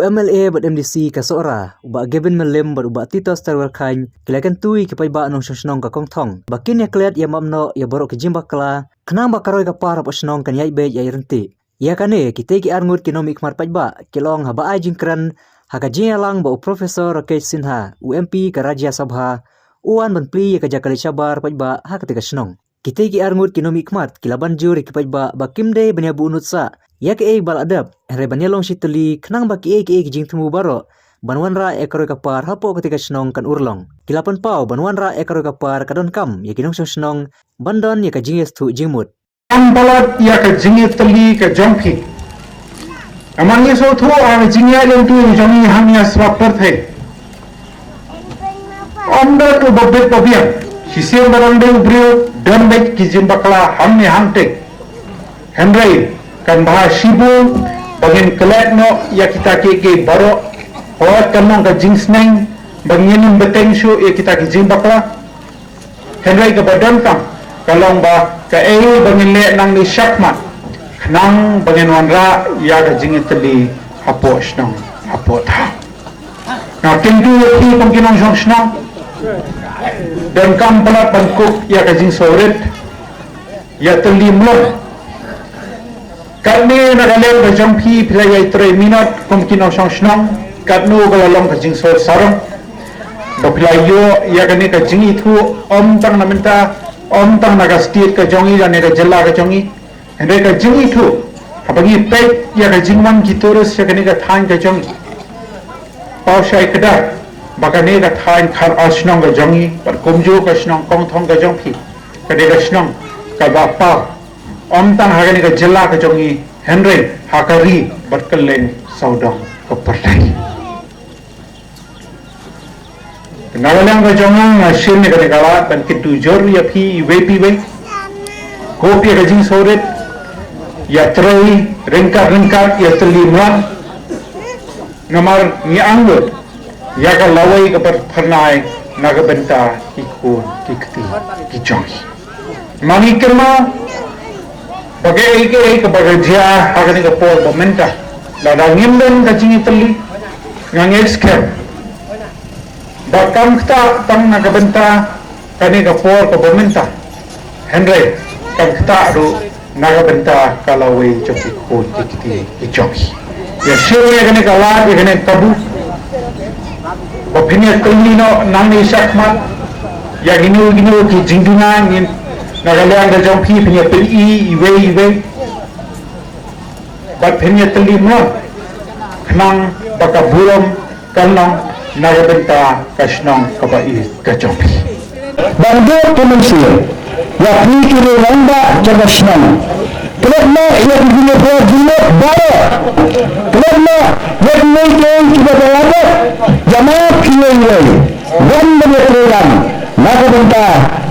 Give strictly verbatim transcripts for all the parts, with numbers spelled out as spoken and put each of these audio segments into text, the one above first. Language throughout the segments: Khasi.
M L A bad M D C ka Sohra, u Bah Gavin Mylliem bad u Bah Titos Terwarkhain, ki la kyntu ïa ki paidbah nongshong shnong ka Kongthong ba kin ïa klet ïa map noh ïa baroh ki jingbakla, khnang ba ka roi ka par hapoh shnong kan ïaid beit ïaid ryntih. Ïa kane, kitei ki arngut ki nongmihkhmat paidbah ki la ong haba ai jingkren ha ka jingïalang ba u Professor Rakesh Sinha, u M P ka Rajya Sabha, u wan ban plie ïa ka jaka leit shabar paidbah ha katei ka shnong. Kitei ki arngut ki nongmihkhmat ki la ban jur ïa ki paidbah ba kim dei ban ïa buh nud sah ïa kaei ba la dep, hynrei ban ïa long shi tylli khnang ba kiei kiei ki jingthmu baroh ban wanrah ïa ka roi ka par hapoh katei ka shnong kan urlong. Ki la pynpaw ban wanrah ïa ka roi ka par ka donkam ïa ki nongshong shnong ban don ïa ka jingïathuh jingmut. Ym palat ïa ka jingïatylli ka jong phi. Namar ngi sngewthuh ha ka jingïaid lynti jong ngi hangne ha sla pyrthei, ym don uba bit ba biang. Shisien ba dang dei u briew don beit ki jingbakla hangne hangtei. Hynrei kan bha shibun ba ngin klet noh ïa kita kiei kiei baroh. Hooid, kan long ka jingsneng ba ngin ym bteng shuh ïa kita ki jingbakla. Hynrei kaba donkam ka long ba kaei ba ngin leh nangne shakhmat khnang ba ngin wanrah ïa ka jingïatylli hapoh shnong hapoh thaw. Nga kyntu ïa phi kum ki nongshong shnong, donkam palat ban kup ïa ka jingsngewrit, ïatylli mlong. Katne na ka liang ka jong phi, phi la ïai trei minot kum ki nongshong shnong, katno ka la long ka jingsngewsarong ba phi la ïoh ïa kane ka jingithuh, ym tang na mynta, ym tang na ka state ka jong ngi lane ka jylla ka jong ngi. Hynrei ka jingithuh haba ngi peit ïa ka jingwan ki tourist ïa kane ka thaiñ ka jong ngi, paw shai kdar ba kane ka thaiñ Khar Ar Shnong ka jong ngi bad kumjuh ka shnong Kongthong ka jong phi, kane ka shnong kaba paw ym tang ha kane ka jylla ka jong ngi, hynrei ha ka ri bad kylleng sawdong ka pyrthei. Na ka liang ka jong nga, nga shim ïa kane ka lad ban kyntu jur ïa phi iwei pa iwei. Kup ïa ka jingsngewrit, ïatrei ryngkat ryngkat, ïatylli mlong. Namar ngi angnud ïa ka lawei kaba phyrnai na ka bynta ki khun ki kti ki jong ngi. Ma ngi kynmaw ba kaei kaei kaba ka jia ha kane ka por ba mynta, lada ngim don ka jingïatylli, nga ngeit skhem ba kam ktah tang na ka bynta kane ka por kaba mynta, hynrei kan ktah ruh na ka bynta ka lawei jong ki khun ki kti ki jong ngi. Ïa shim ïa kane ka lad, ïa kane ka kabu, ba phin ïa kylli noh nangne shakhmat ïa kino kino ki jingduna, ngin, na ka liang ka jong phi phin ïa pyni iwei iwei bad phin ïa tylli mlong khnang ba ka burom kan long na ka bynta ka shnong kaba ïeit ka jong phi. Ban dei ka mynsiem ïa phi ki rangbah jong ka shnong. Klet noh ïa ki jingïathuh jingmut baroh. Klet noh ïa kiwei kiwei kiba la dep. Ïa ma kiwei kiwei, wan ban ïatreilang na ka bynta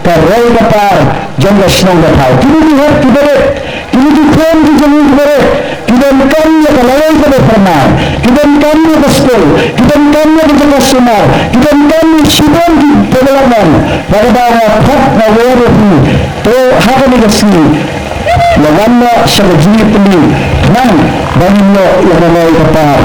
ka roi ka par jong ka shnong ka thaw. Kine ki hep kiba rit, kine ki khun ki jong ngi kiba rit, ki donkam ïa ka lawei kaba phyrnai, ki donkam ïa ka skul, ki donkam ïa ka jaka sumar, ki donkam ïa shibun ki development. Bad kaba nga khot nga wer ïa phi, to ha kane ka sngi la wan noh sha ka jingïatylli khnang ba ngin ïoh ïa ka roi ka par.